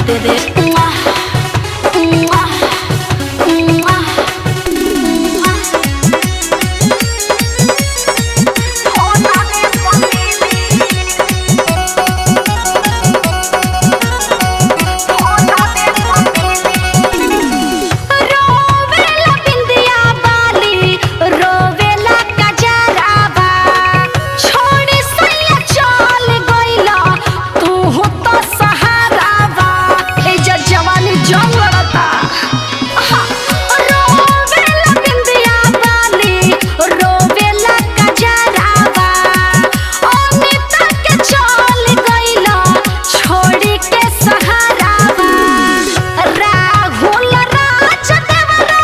दे दे। मुआ, मुआ, मुआ, मुआ। रोवेला बिंदिया बाली, रोवेला कजरावा, छोड़ सैया चल गइला तू तो सहारावा। ए जवानी जंग लड़ता। रोवेला बिंदिया बाली, रोवेला कजरावा, अमिता के चल गइला छोड़ के सहारावा। राहुल राज देवरा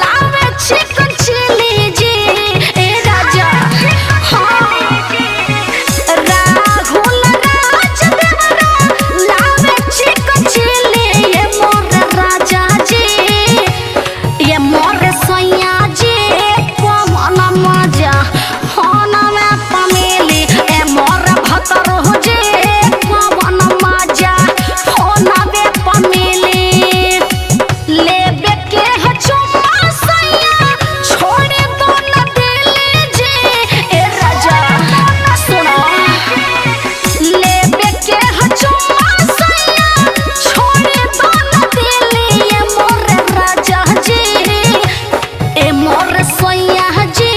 लावे चिकन चिली जी, ए राजा। हाँ, राहुल राज देवरा लावे चिकन चिली, ये मोर राजा जी, ये मोर सैया जी, कौन मजा फोन में पमेली, ए मोर भतर हो जे, कौन मजा फोन में पमेली। लेबे के है चुम्मा सैया, छोड़े दो न दिल जे, ए राजा सुनो। लेबे के है चुम्मा सैया, छोड़े दो न दिल, ये मोर राजा जी, ए मोर सैया जी,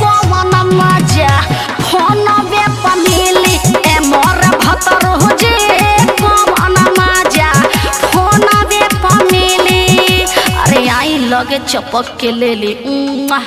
कौन मजा फोन बे पमिली, ए मोर भतर हो जे, कौन मजा फोन बे पमिली। अरे आई लगे चपक के ले ली। मुआ।